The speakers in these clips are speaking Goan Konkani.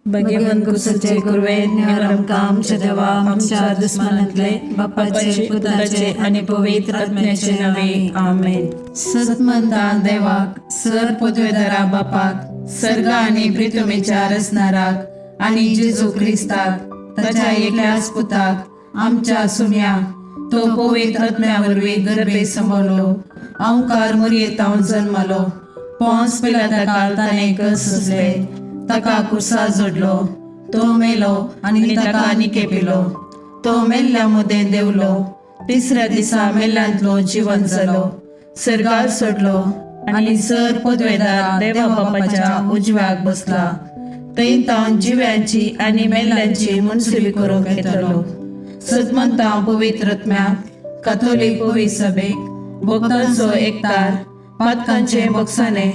भगवंत कुसाचे कुरवे निवार आमकां आमच्या देवा आमच्या दुस्मानांतले बापाचे पुताचे आनी पवित्र आत्म्याचे नावे आमेन. सतमंता देवाक, सर पदवेदारा बापाक, सर्ग आनी प्रितुमेच्या रचणाराक आनी जेजू क्रिस्ताक ताच्या एकल्याच पुताक आमच्या सुम्या, तो पवित्र आत्म्या वरवीं गर्भे सांबाळलो, अंकार मुरयेतावन जल्मलो, पोंस पिलाता काल ताणें कस सुचले, ताका कुर्सा जोडलो, तो मेलो आनी ताका निकेपिलो, तो मेल्ल्या मुदें देवलो, तिसऱ्या दिसा मेल्ल्यांतलो जिवन जालो, सर्गार सोडलो आनी सर पदवेदार देवा बापाच्या उजव्याक बसला, थंय तावन जिव्यांची आनी मेल्ल्यांची मनसुबी करूंक येतलो. सतमंता पवित्र आत्म्याक, काथोलीक पवित्र सभेक, भक्तांचो एकतार, पातकांचे बक्षाने,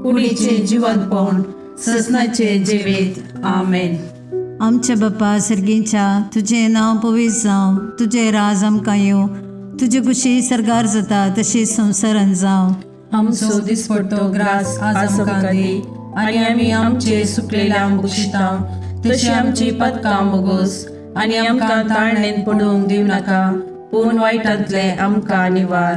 कुडीचे जिवंतपण, ससनाचे जिवीत. आमेन. आमच्या बापा सर्गीच्या, तुजें नांव पवित्र जावं, तुजें राज आमकां येवं, तुजी खुशी सर्गार जाता तशी संवसारान जावं. आमचो दिसपडतो ग्रास आज आमकां दी आनी आमी आमचे सुकलेल्या बक्षिता तशी आमची पदकां बोगोस आनी आमकां ताळणेन पडूंक दिवं नाका, पूण वायटांतले आमकां निवार.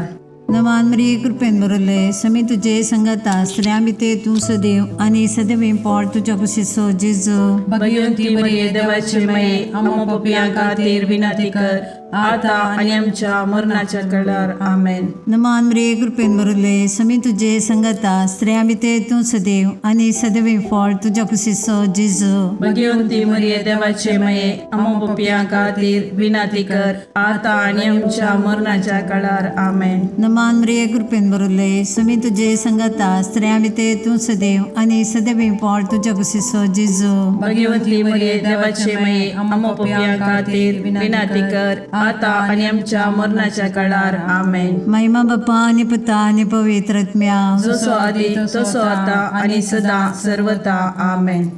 नमान मरिये, कृपेन भरले, समी तुजे संगता, स्त्रियां भितर तूं सदैव आनी सदैव पोट तुज्या कुशीचो जेजू. भगवंती मरिये, देवाचे माये, आम्हा पपयां खातीर विनंती कर, आता आनी आमच्या मरणाच्या कडार. आमेन. नमान मरिये, कृपेन भरले, समी तुजे संगता, स्त्रियां भितर तूं सदैव आनी सदैव फळ तुज्या कुशीचो जेजू. भगवंती मरिये, देवाचे माये, आम्हा पपयां खातीर विनंती कर, आता आनी आमच्या मरणाच्या कडार. आमेन. नमान मरिये, कृपेन भरले, समी तुजे संगता, स्त्रियां भितर तूं सदैव आनी सदैव फळ तुज्या कुशीचो जेजू. भगवंती मरिये, देवाचे माये, आम्हा पपयां खातीर विनंती कर, आता आनी आमच्या मरणाच्या काळार. आमेन. महिमा बापा आनी पुता आनी पवित्र आत्म्या. जसो आदी तसो आता आनी सदा सर्वता. आमेन.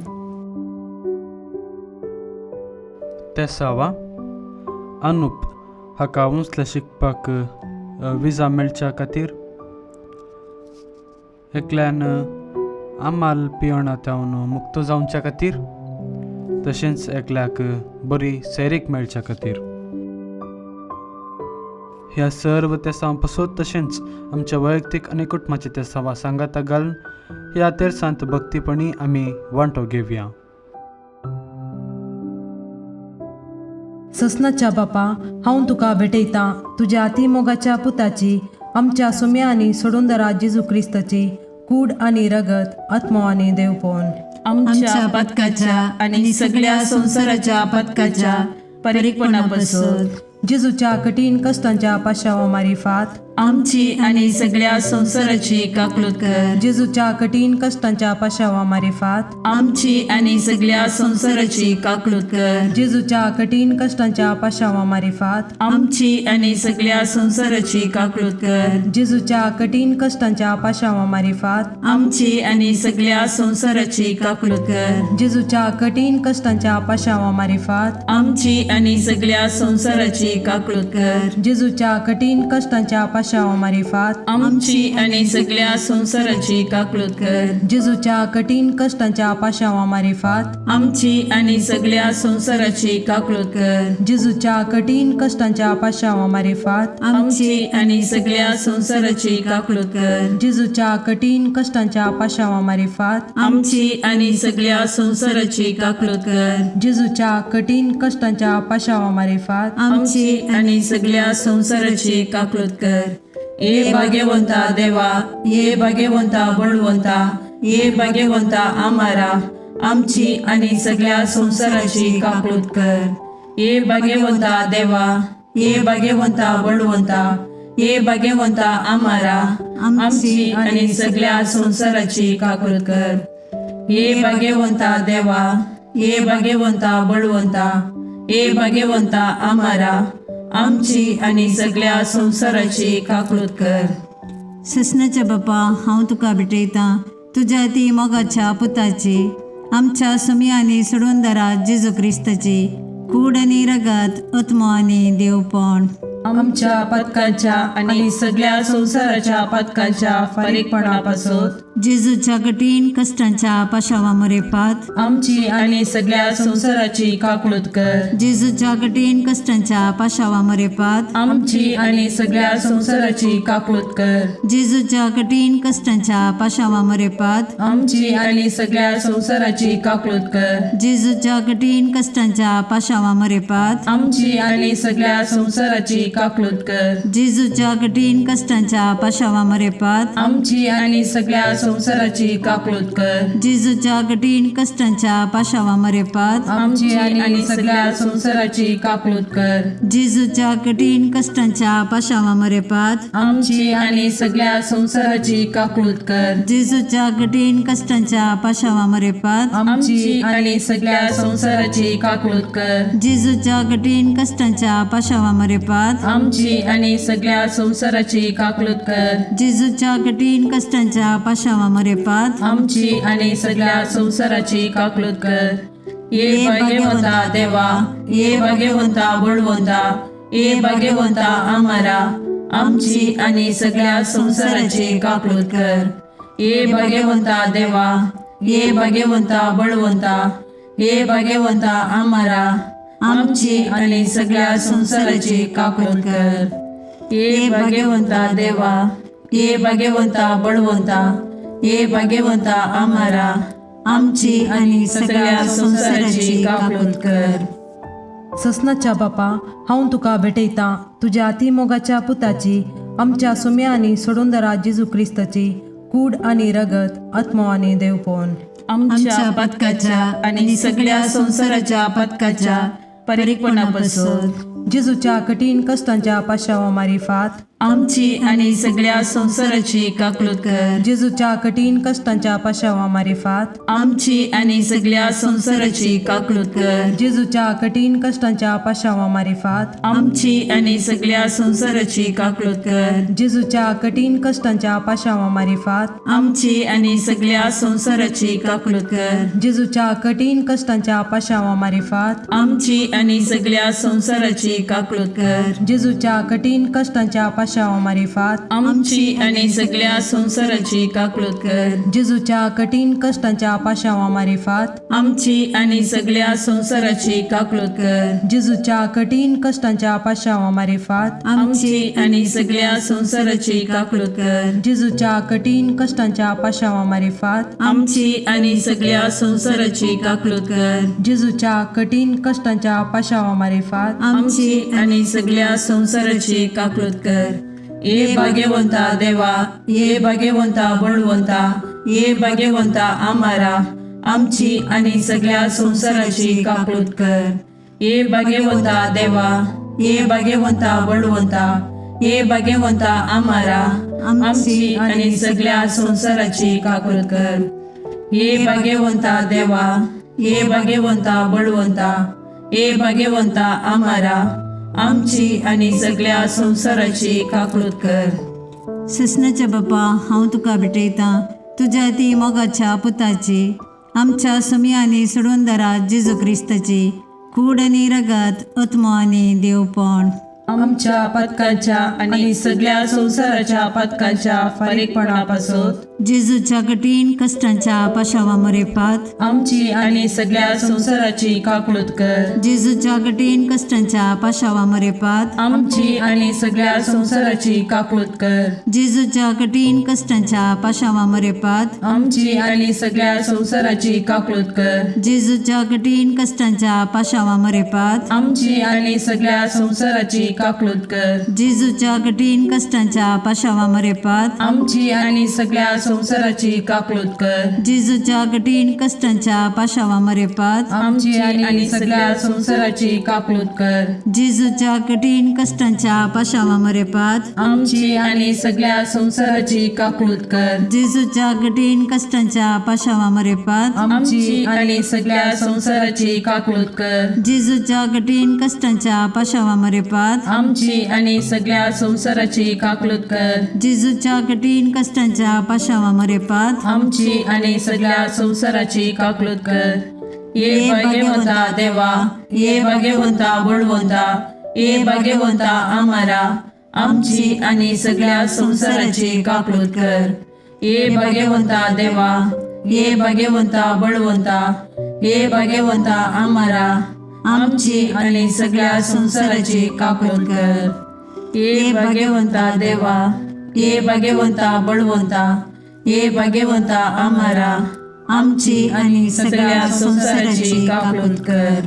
तेसावा अनुप हाका उंचलें शिकपाक विजा मेळच्या खातीर, एकल्यान आमाल पियणां तावन मुक्त जावच्या खातीर, तशेंच एकल्याक बरी सैरीक मेळच्या खातीर, ह्या सर्व तेसांव पासत तशेंच आमच्या वैयक्तीक आनी कुटुंबाच्या तेसांवा सांगाता घालून ह्या तेरसांत भक्तीपणी आमी वांटो घेवया. ससनाच्या बापा, हांव तुका भेटयतां तुज्या अतिमोगाच्या पुताची, आमच्या सुम्या आनी सोडूनदारा जेजू क्रिस्ताची कूड आनी रगत, आत्मो आनी देवपण, आमच्या पदकाच्या आनी सगळ्या संवसाराच्या पदकाच्या परीकपणापासून. जेजूच्या कठीण कश्टांच्या पाशावा मारिफात, आमची आनी सगळ्या संवसाराची काकलूत कर. जेजूच्या कठीण कश्टांच्या पाशावा मारिफात, आमची आनी सगळ्या संवसाराची काकलूत कर. जेजूच्या कठीण कश्टांच्या पाशावा मारिफात, आमची आनी सगळ्या संवसाराची काकलूत कर. जेजूच्या कठीण कश्टांच्या पाशावा मारिफात, आमची आनी सगळ्या संवसाराची काकलूत कर. जेजूच्या कठीण कश्टांच्या पाशावा मारिफात, आमची आनी सगळ्या संवसाराची काकलूत कर. जेजूच्या कठीण कश्टांच्या पाशावा मारिफात, आमची आनी सगळ्या संवसाराची काकलूत कर. जेजूच्या कठीण कश्टांच्या पाशावा मारिफात, आमची आनी सगळ्या संवसाराची काकलूत कर. जेजूच्या कठीण कश्टांच्या पाशावा मारिफात, आमची आनी सगळ्या संवसाराची काकलूत कर. जेजूच्या कठीण कश्टांच्या पाशावा मारिफात, आमची आनी सगळ्या संवसाराची काकलूत कर. जेजूच्या कठीण कश्टांच्या पाशावा मारिफात, आमची आनी सगळ्या संवसाराची काकलूत कर. ये भाग्यवंता देवा, ये भाग्यवंता बळवंता, ये भाग्यवंता आमारा, आमची आनी सगळ्या संवसाराची काकलूत कर. ये भाग्यवंता देवा, ये भाग्यवंता बळवंता, ये भाग्यवंता आमारा, आमची आनी सगळ्या संवसाराची काकलूत कर. ये भाग्यवंता देवा, ये भाग्यवंता बळवंता, ये भाग्यवंता आमारा, आमची आनी सगळ्या संवसाराची काकलूत कर. ससनाच्या बापा, हांव तुका भेटयतां तुज्या ती मोगाच्या पुताची, आमच्या सुमी आनी सोडूनदारा जेजू क्रिस्ताची कूड आनी रगत, आत्मो आनी देवपण, आमच्या पदकाच्या आनी सगळ्या संवसाराच्या पदकाच्या फारीकपणापासून. जेजूच्या कठीण कश्टांच्या पाशावा मरेपात आमची आणि सगळ्या संसाराची काकळूत कर. जेजूच्या कठीण कश्टांच्या पाशावा मरेपात आमची आणि सगळ्या संसाराची काकळूत कर. जेजूच्या कठीण कश्टांच्या पाशावा मरेपात आमची आणि सगळ्या संसाराची काकळूत कर. जेजूच्या कठीण कश्टांच्या पाशावा मरेपात आमची आणि सगळ्या संसाराची काकळूत कर. जेजूच्या कठीण कश्टांच्या पाशावा मरेपात आमची आणि सगळ्या संसाराची काकळूत कर. जेजूच्या कठीण कश्टांच्या पाशावा मरेपात आमची आणि सगळ्या संसाराची काकळूत कर. जेजूच्या कठीण कश्टांच्या पाशावा मरेपात आमची आणि सगळ्या संसाराची काकळूत कर. जेजूच्या कठीण कश्टांच्या पाशावा मरेपात आमची आणि सगळ्या संसाराची काकळूत कर. जेजूच्या कठीण कश्टांच्या पाशावा मरेपात आमची आणि सगळ्या संसाराची काकळूत कर. जेजूच्या कठीण कश्टांच्या पाशावा मरेपात आमची आणि सगळ्या संसाराची काकळूत कर. ये भाग्यवंता देवा, ये भाग्यवंता बळवंता, ये भाग्यवंता आमारा, आमची आणि सगळ्या संसाराची काकळूत कर. ये भाग्यवंता देवा, ये भाग्यवंता बळवंता, ये भाग्यवंता आमारा, आमची आणि सगळ्या संसाराची काकळूत कर. ये भाग्यवंता देवा, ये भाग्यवंता बळवंता, ये भाग्यवंता आमारा, आमची आणि सगळ्या संसाराची काकळूत कर. ससनाच्या बापा, हांव तुका भेटयतां तुज्या अतिमोगाच्या पुताची, आमच्या सुम्या आनी सोडूनदारा जेजू क्रिस्ताची कूड आनी रगत, आत्मो आनी देवपण आमच्या पथकाच्या आणि सगळ्या संसाराच्या पथकाच्या परीकपणापासून जेजूच्या कठीण कश्टांच्या पाशावा मारिफात आमची आणि सगळ्या संसाराची काकळूत कर. जेजूच्या कठीण कश्टांच्या पाशावा मारिफात आमची आणि सगळ्या संसाराची काकळूत कर. जेजूच्या कठीण कश्टांच्या पाशावा मारिफात आमची आणि सगळ्या संसाराची काकळूत कर. जेजूच्या कठीण कश्टांच्या पाशावा मारिफात आमची आणि सगळ्या संसाराची काकळूत कर. जेजूच्या कठीण कश्टांच्या पाशावा मारिफात आमची आणि सगळ्या संसाराची काकळूत कर. जेजूच्या कठीण कश्टांच्या पाशावा मारिफात आमची आणि सगळ्या संसाराची काकळूत कर. जेजूच्या कठीण कश्टांच्या पाशावा मारिफात आमची आणि सगळ्या संसाराची काकळूत कर. जेजूच्या कठीण कश्टांच्या पाशावा मारिफात आमची आणि सगळ्या संसाराची काकळूत कर. जेजूच्या कठीण कश्टांच्या पाशावा मारिफात आमची आणि सगळ्या संसाराची काकळूत कर. जेजूच्या कठीण कश्टांच्या पाशावा मारिफात आमची आणि सगळ्या संसाराची काकळूत कर. ये भाग्यवंता देवा, ये भाग्यवंता बळवंता, ये भाग्यवंता आमारा, आमची आणि सगळ्या संसाराची काकळूत कर. ये भाग्यवंता देवा, ये भाग्यवंता बळवंता, ये भाग्यवंता आमारा, आमची आणि सगळ्या संसाराची काकळूत कर. ये भाग्यवंता देवा, ये भाग्यवंता बळवंता, ये भाग्यवंता आमारा, आमची आणि सगळ्या संसाराची काकळूत कर. ससनाच्या बापा, हांव तुका भेटयतां तुज्या ती मोगाच्या पुताची, आमच्या सुम्या आनी सोडूनदारा जेजू क्रिस्ताची कूड आनी रगत, आत्मो आनी देवपण आमच्या पथकाच्या आणि सगळ्या संसाराच्या पथकाच्या फारीकपणापासून जेजूच्या कठीण कश्टांच्या पाशावा मरेपात आमची आणि सगळ्या संसाराची काकळूत कर. जेजूच्या कठीण कश्टांच्या पाशावा मरेपात आमची आणि सगळ्या संसाराची काकळूत कर. जेजूच्या कठीण कश्टांच्या पाशावा मरेपात आमची आणि सगळ्या संसाराची काकळूत कर. जेजूच्या कठीण कश्टांच्या पाशावा मरेपात आमची आणि सगळ्या संसाराची काकळूत कर. जेजूच्या कठीण कश्टांच्या पाशावा मरेपात आमची आणि सगळ्या संसाराची काकळूत कर. जेजूच्या कठीण कश्टांच्या पाशावा मरेपात आमची आणि सगळ्या संसाराची काकळूत कर. जेजूच्या कठीण कश्टांच्या पाशावा मरेपात आमची आणि सगळ्या संसाराची काकळूत कर. जेजूच्या कठीण कश्टांच्या पाशावा मरेपात आमची आणि सगळ्या संसाराची काकळूत कर. जेजूच्या कठीण कश्टांच्या पाशावा मरेपात आमची आणि सगळ्या संसाराची काकळूत कर. जेजूच्या कठीण कश्टांच्या पाशावा मरेपात आमची आणि सगळ्या संसाराची काकळूत कर. ये भाग्यवंता देवा, ये भाग्यवंता बळवंता, ये भाग्यवंता आमारा, आमची आणि सगळ्या संसाराची काकळूत कर. ये भाग्यवंता देवा, ये भाग्यवंता बळवंता, ये भाग्यवंता आमारा, आमची आणि सगळ्या संसाराची काकूत कर. ये भाग्यवंता देवा, ये भाग्यवंता बळवंता, ये भाग्यवंता आमारा, आमची आणि सगळ्या संसाराची काकूत कर.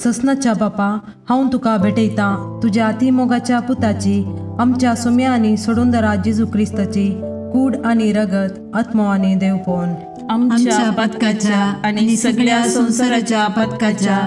ससनाच्या बापा, हांव तुका भेटयतां तुज्या अतिमोगाच्या पुताची, आमच्या सुम्या आनी सोडूंदरा जेजू क्रिस्ताची कूड आनी रगत, आत्मो आनी देवपण आमच्या पथकाच्या आणि सगळ्या संसाराच्या पथकाच्या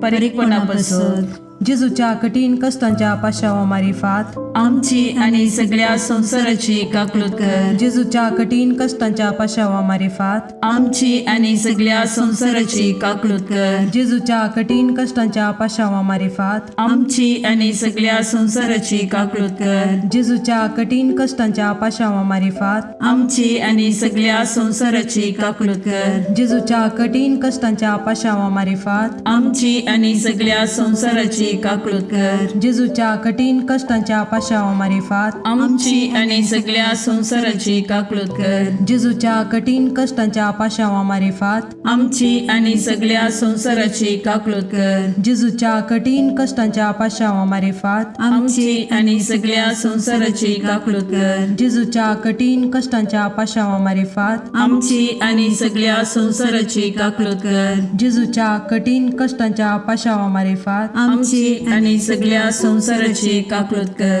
परिपणापासून. जेजूच्या कठीण कश्टांच्या पाशावा मारिफात आमची आणि सगळ्या संसाराची काकलूत कर. जेजूच्या कठीण कश्टांच्या पाशावा मारिफात आमची आणि सगळ्या संसाराची काकलूत कर. जेजूच्या कठीण कश्टांच्या पाशावा मारिफात आमची आणि सगळ्या संसाराची काकलूत कर. जेजूच्या कठीण कश्टांच्या पाशावा मारिफात आमची आणि सगळ्या संसाराची काकलूत कर. जेजूच्या कठीण कश्टांच्या पाशावा मारिफात आमची आणि सगळ्या संसाराची काकलूत कर. जेजूच्या कठीण कश्टांच्या पाशावा मारिफात आमची आणि सगळ्या संसाराची काकलूत कर. जेजूच्या कठीण कश्टांच्या पाशावा मारिफात आमची आणि सगळ्या संसाराची काकलूत कर. जेजूच्या कठीण कश्टांच्या पाशावा मारिफात आमची आणि सगळ्या संसाराची काकलूत कर. जेजूच्या कठीण कश्टांच्या पाशावा मारिफात आमची आणि सगळ्या संसाराची काकलूत कर. जेजूच्या कठीण कश्टांच्या पाशावा मारिफात आमची आणि सगळ्या संसाराची काकलूत कर.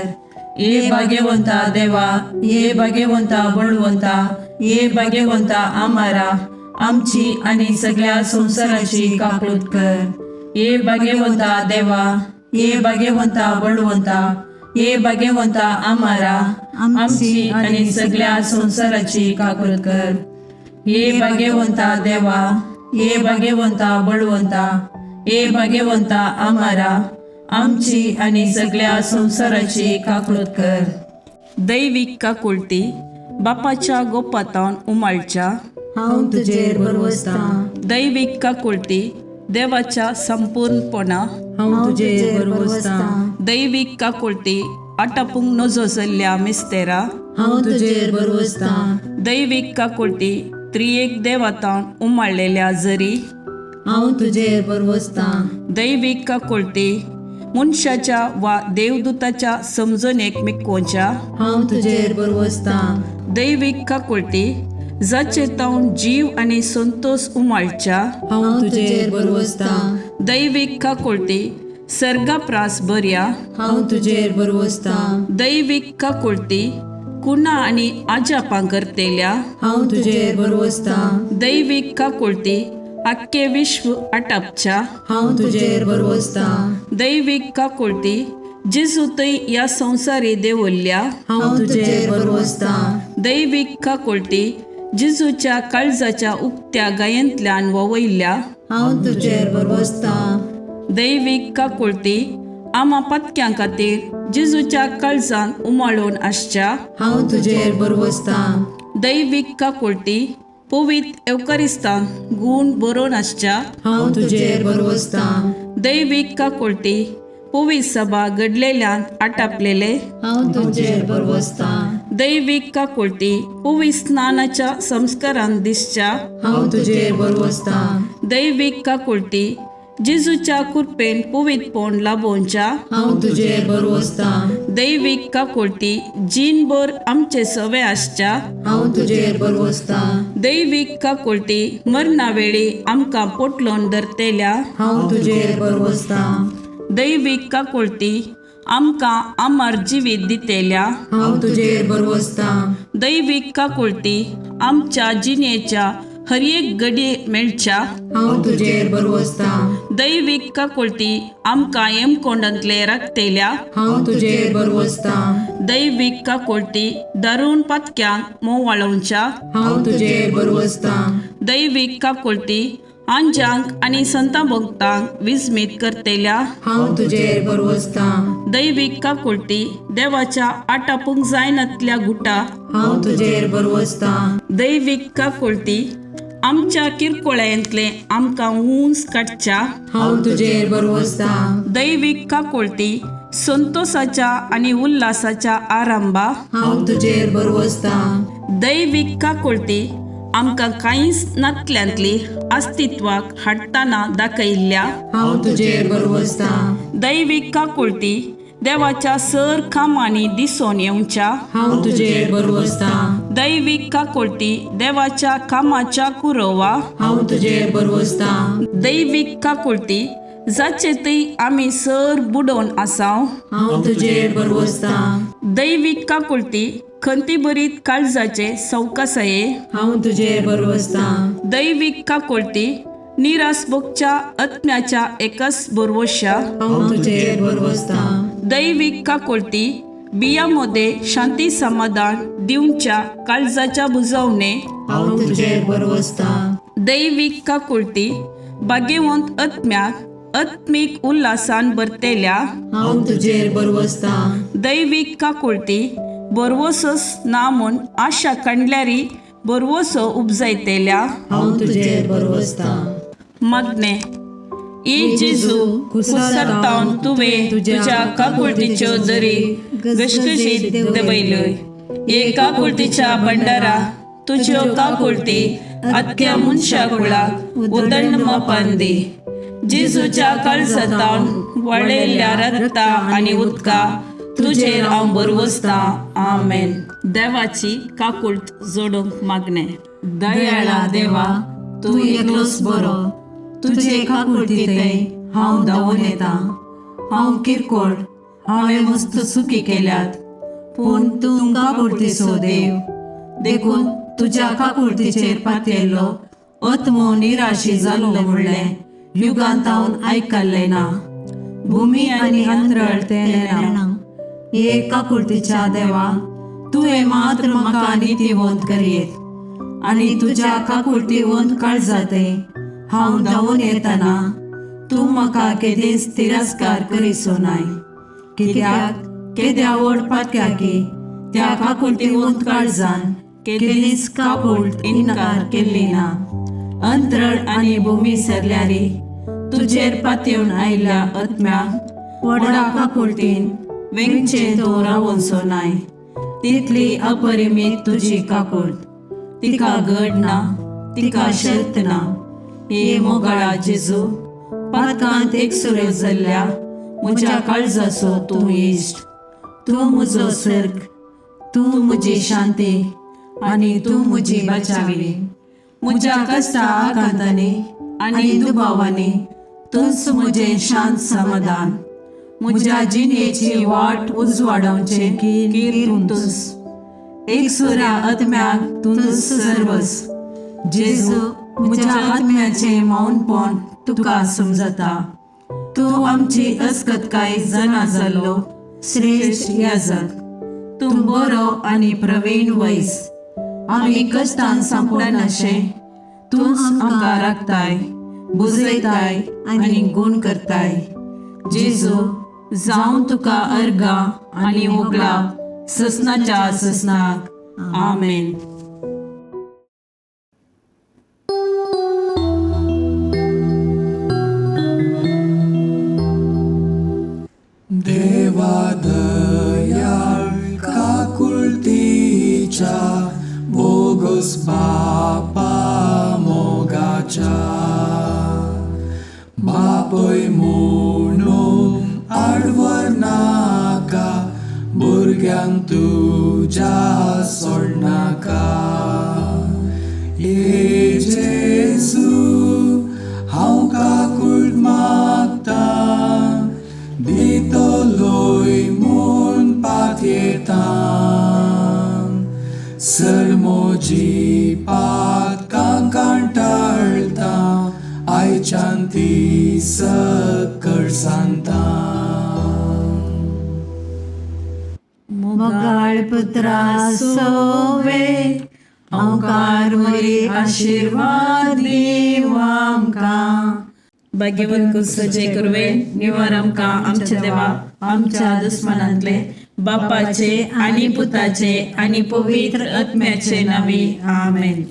ये भाग्यवंता देवा, ये भाग्यवंता बळवंता, ये भाग्यवंता आमारा, आमची आणि सगळ्या संसाराची काकलूत कर. ये भाग्यवंता देवा, ये भाग्यवंता बळवंता, ये भाग्यवंता आमारा, आमची आणि सगळ्या संसाराची काकलूत कर. ये भाग्यवंता देवा, ये भाग्यवंता बळवंता, ये भाग्यवंता आमारा, आमची आणि सगळ्या संसाराची काकलूत कर. दैवीक काकुळटी बापाच्या गोपातावन उमाळच्या हांव तुजेर भरवसतां. दैवीक काकुळटी देवाच्या संपूर्णपणा हांव तुजेर भरवसतां. दैवीक काकुळटी आटापूंक नजो जाल्ल्या मिस्तेरा हांव तुजेर भरवसतां. दैवीक काकुळटी त्रियेक देवातावन उमाळलेल्या जरी हांव तुजेर भरवसतां. दैवीक काकुळटी मनशाच्या वा देवदूताच्या समजणेक मिकोवच्या हांव तुजेर भरवसतां. दैवीक काकुळटी जाचे तावन जीव आनी संतोष उमाळच्या हांव तुजेर भरवसतां. दैवीक काकुळटी सर्गाप्रास बऱ्या हांव तुजेर भरवसतां. दैवीक काकुळटी कुणा आनी आजापां करतेल्या हांव तुजेर भरवसतां. दैवीक काकुळटी आख्खे विश्व आटापच्या हांव तुजेर भरवसतां. दैवीक काकुळटी जेजू थंय ह्या संवसारी देवल्ल्या हांव तुजेर भरवसतां. दैवीक काकुळटी जेजूच्या काळजाच्या उक्त्या गायेंतल्यान ववयल्ल्या हांव तुजेर भरवसतां. दैवीक काकुळटी आमा पातक्यां खातीर जेजूच्या काळजान उमाळून आसच्या हांव तुजेर भरवसतां. दैवीक काकुळटी पवित एवकरिस्तान गूण बरोवन आसच्या हांव तुजेर भरवसतां. दैवीक काकुळटी पवित सभा घडलेल्यान आटापलेले हांव तुजेर भरवसतां. दैवीक काकुळटी पवित स्नानाच्या संस्कारान दिसच्या हांव तुजेर भरवसतां. दैवीक काकुळटी जेजूच्या कृपेन पवितपण लाभोवच्या हांव तुजेर भरवसतां. दैवीक काकुळटी जीणभर आमचे सवे आसच्या हांव तुजेर भरवसतां. दैवीक काकुळटी मरणा वेळी आमकां पोटलोन धरतेल्या हांव तुजेर भरवसतां. दैवीक काकुळटी आमकां अमर जिवीत दितेल्या हांव तुजेर भरवसतां. दैवीक काकुळटी आमच्या जिणेच्या हर एक घडये मेळच्या हांव तुजेर भरवसतां. दैवीक काकुळटी आमकां येमकोंडांतले राखतेल्या हांव तुजेर भरवसतां. दैवीक काकुळटी दारून पातक्यांक मोवाळोवच्या हांव तुजेर भरवसतां. दैवीक काकुळटी आंजांक आनी संतां भक्तांक विस्मीत करतेल्या हांव तुजेर भरवसतां. दैवीक काकुळटी देवाच्या आटापूंक जायनातल्या गुटा हांव तुजेर भरवसतां. दैवीक काकुळटी आमच्या किरकोळ्यांतले आमकां ऊंच काडच्या हांव तुजेर भरवसतां. दैवीक काकुळटी संतोसाच्या आनी उल्हासाच्या आरंभा, हांव तुजेर भरवसतां. दैवीक काकुळती आमकां कांयच नातल्यांतली अस्तित्वाक हाडटना दाखयल्ल्या, हांव तुजेर भरवसतां. दैवीक काकुळती देवाच्या सर कामांनी दिसून येवच्या, हांव तुजेर भरवसतां. दैवीक काकुळती देवाच्या कामाच्या कुरोवा, हांव तुजेर भरवसतां. दैवीक काकुळती जाचे थंय आमी सर बुडोवन आसाव, हांव तुजेर भरवसतां. दैवीक काकुळती खंतीभरीत काळजाचे सवकासाये, हांव तुजेर भरवसतां. दैवीक काकुळती निरास भोगच्या आत्म्याच्या एकच भरवश्या, हांव तुजेर भरवसतां. दैवीक काकुळती बिया मदें शांती समाधान दिवच्या काळजाच्या बुजवणे, हांव तुजेर भरवसतां. दैवीक काकुळती भाग्यवंत आत्म्याक आत्मीक उल्हासान भरतेल्या, हांव तुजेर भरवसतां. दैवीक काकुळती भरवसोच ना म्हूण आशा काडल्यारी भरवसो उपजायतेल्या, हांव तुजेर भरवसतां. मागणें. ई जेजू, कुसरतावन तुवें तुज्या काकुळतीच्यो दरी घसघशीत दवयल्यो. हे काकुळतीच्या भंडारा तुज्यो काकुळती आख्या मनशा कुळाक उदंड मापान दी. जेजूच्या काळजातावन वळयल्ल्या रक्ता आनी उदका तुजेर हांव भरवसतां. आमेन. देवाची काकुळट जोडूंक मागणें. दयाळा देवा, तूं एकलोच बरो. तुजे काकुळतीथंय हांव धांवून येता. हांव किरकोळ, हांवें मस्त चुकी केल्यात, पूण तूं काकुळतीचो देव, देखून तुज्या काकुळतीचेर पातयेल्लो आत्मो निराशी जाल्लो म्हणलें युगांत हांव आयकल्लें ना. भुमी आनी अंतरळ तें नेणा. हे काकुळतीच्या देवा, तुवें मात्र म्हाका नितीवंत करयेत आनी तुज्या काकुळतीवंत काळजाते हांव धांवून येतना तूं म्हाका केदींच तिरस्कार करिसो नाय. कित्याक केद्या व्हड पातक्याकी त्या काकुळतीवंत काळजान केदींच काकुळट इन्कार केल्ली ना. अंतरळ आनी भूमी सरल्यारी तुजेर पातयेवन आयिल्ल्या आत्म्याक व्हडा काकुळटीन वेंगचें तूं रावनसो नाय. तितली अपरिमीत तुजी काकुळट, तिका गड ना, तिका शर्त ना. हे मोगाळा जेजू, पातकांत एकसुरो जाल्ल्या म्हज्या काळजाचो तूं इश्ट. तूं म्हजो सर्ग, तूं म्हजी शांती आनी तूं म्हजी बचावी. म्हज्या कश्टा आकांतांनी आनी दुबावांनी तूंच म्हजें शांत समाधान. म्हज्या जिणेची वाट उजवाडावचें कीर तूंच. एकसुऱ्या आत्म्याक तूंच सर्वस. जेजू, म्हज्या आत्म्याचें मौनपण तुका समजता. तूं आमची अस्कतकाय जाणा जाल्लो श्रेश्ठ याजक. तूं बरो आनी प्रवीण वैस. आमी कश्टान सांपडनाशें तूंच आमकां राखताय, बुजयताय आनी गूण करताय. जेजू, जावं तुका अर्गां आनी होगळाप ससनाच्या ससनाक. आमेन. देवा दयाळ काकुळतीच्या, बोगस बापा मोगाच्या, बापय म्हणून आडवर नाका, भुरग्यांक तुज्या सोडनाका. ये जेजू, हांव काकुळट मागतां, दितलोय म्हूण पातयेतां. सर म्हजी पातकां कांटाळटा, आयच्यान ती सकळ सांगता. मोगाळ पुत्रा सोवे ओंकार वरी आशिर्वाद दीव आमकां. भाग्यवंत कुसचे कुरवे निवार आमकां आमच्या देवा आमच्या दुस्मनांतले बापाचे आनी पुताचे आनी पवित्र आत्म्याचे नांवी. आमेन.